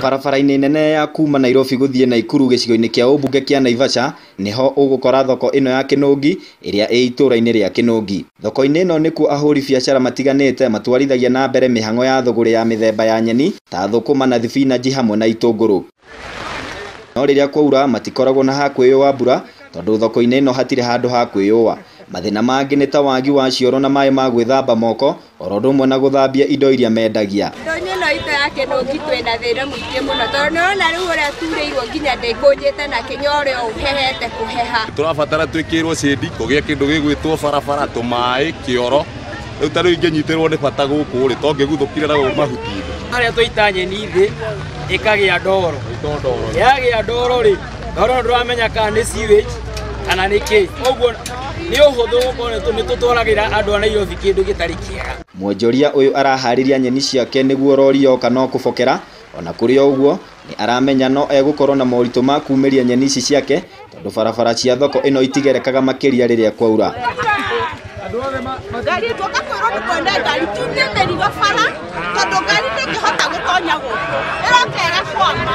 Barabara-inĩ nene ya kuma Nairobi gũthiĩ Naikuru gĩcigo-inĩ kĩa ũmbunge kĩa Naivasha nĩho ũgũkora thoko ĩno ya Kĩnũngi ĩrĩa ĩ itũũra-inĩ rĩa Kĩnũngi. Thoko-inĩ ĩno nĩkuo ahũri biacara matiganĩte matwarithagia na mbere mĩhang'o ya thũgũrĩ ya mĩthemba ya nyeni ta thũkũma na thibinanji hamwe na itũngũrũ. No rĩrĩa kwaura matikoragwo na ha kwĩyũa mbura tondũ thoko-inĩ ĩno hatirĩ handũ ha kwĩyũa. Mathĩna mangĩ nĩ ta wagi wa cioro na maĩ ma gwĩthamba moko oro ũndũ ũmwe na gũthambia indo iria mendagia. Ndonyo ĩno itũ ya Kĩnũngi twĩna thĩna mũingĩ mũno tondũ nĩũrona rĩu ũrĩa turĩirwo nginya ndĩkũnjĩte na kĩnyore ũũ hehete kũheha. Tũrabatara twĩkĩrwo cĩndi kũgĩe kĩndũ gĩgwĩtwo barabara tũmaĩ kĩoro. Rĩu ta rĩu ingĩnyitĩrwo nĩ bata gũkũ rĩ to ngĩguthũkire na mahuti-inĩ. Harĩa twaita nyeni thĩ ĩkagĩa ndoro. Yagĩa ndoro rĩ ndoro ndũramenya kana nĩ sewage kana nĩ kĩ. Ũguo nĩ ũhũthũ gũkorwo nĩ tũtwaragĩra andũ a Nairobi kĩndũ gĩtarĩ kĩega. Mwonjoria ũyũ araharĩria nyeni ciake nĩguo rori yoka no kũbokera. Ona kũrĩ o ũguo nĩ aramenya no egũkorwo na moritũ ma kumĩria nyeni ici ciake tondũ barabara cia thoko ĩno itigerekaga makĩria rĩrĩa kwaura. Ngari twoka kwĩrwo nĩ mwene ngari tumie mĩrigo bara tondũ ngari ndĩngĩhota gũtonya gũkũ, ĩroka ĩgakwama,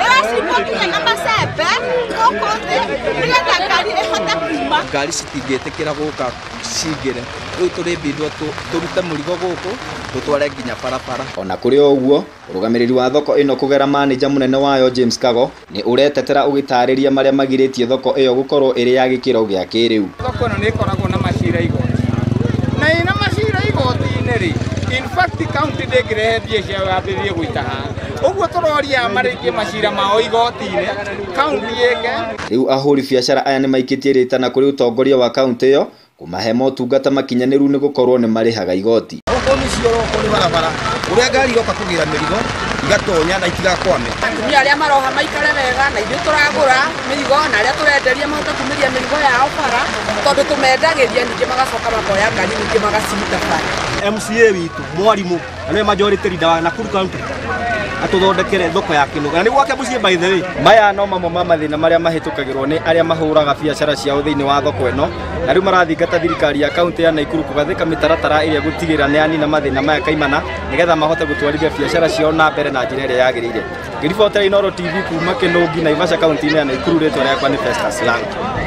ĩracimwo nginya na macembe gũkũ thĩ nĩgetha ngari ĩhote kuma. Ngari citingĩtĩkĩra gũka cingĩre, rĩu tũrĩbindwo tũrute mũrigo gũkũ tũtware nginya barabara. Ona kũrĩ o ũguo ũrũgamĩrĩri wa thoko ĩno kũgera manĩja mũnene wayo James Kago nĩ ũretetera ũgĩtarĩria marĩa magirĩtie thoko ĩyo gũkorwo ĩrĩ ya gĩkĩro gĩa kĩrĩu. Thoko ĩno nĩ ĩkoragwo na macira igoti na ĩna macira igoti-inĩ rĩ, in fact county ndĩngĩrehe mbia ciayo yambĩrĩrie gũita haha. Ũguo tũroria marĩkie macira mao igoti-inĩ, county ĩke. Rĩu ahũri biacara aya nĩ maikĩtie rĩtana kũrĩ ũtongoria wa kaunti ĩyo kũmahe motungata makinyanĩru nĩ gũkorwo nĩ marĩhaga igoti. Gũkũ nĩ cioro nĩ barabara ũrĩa ngari iroka kũgĩra mĩrigo igatonya na itigakwame. Atumia arĩa maroha maikare wega na ithuĩ tũragũra mĩrigo na arĩa tũrenderia mahote kumĩria mĩrigo yao bara tondũ tũmendagĩria ningĩ magacoka makoya ngari ningĩ magaciruta bara. MCA witũ mwarimũ na nĩwe majority leader wa Nakuru County atũthondekere thoko ya Kĩnũngi na nĩ gwake mũciĩ by the way. Maya no mamwe ma mathĩna marĩa mahĩtũkagĩrwo nĩ arĩa mahũraga biacara ciao thĩinĩ wa thoko ĩno na rĩu marathingata thirikari ya kaunti ya Naikuru kũgathĩka mĩtaratara ĩrĩa gũtigĩrĩra nĩ yanina mathĩna maya kaimana nĩgetha mahote gũtwarithia biacara ciao na mbere na njĩra ĩrĩa yagĩrĩire. Ngĩribotera Inooro TV kuma Kĩnũngi, Naivasha, kaunti-inĩ ya Naikuru, rĩtwa rĩakwa nĩ Festus Lang.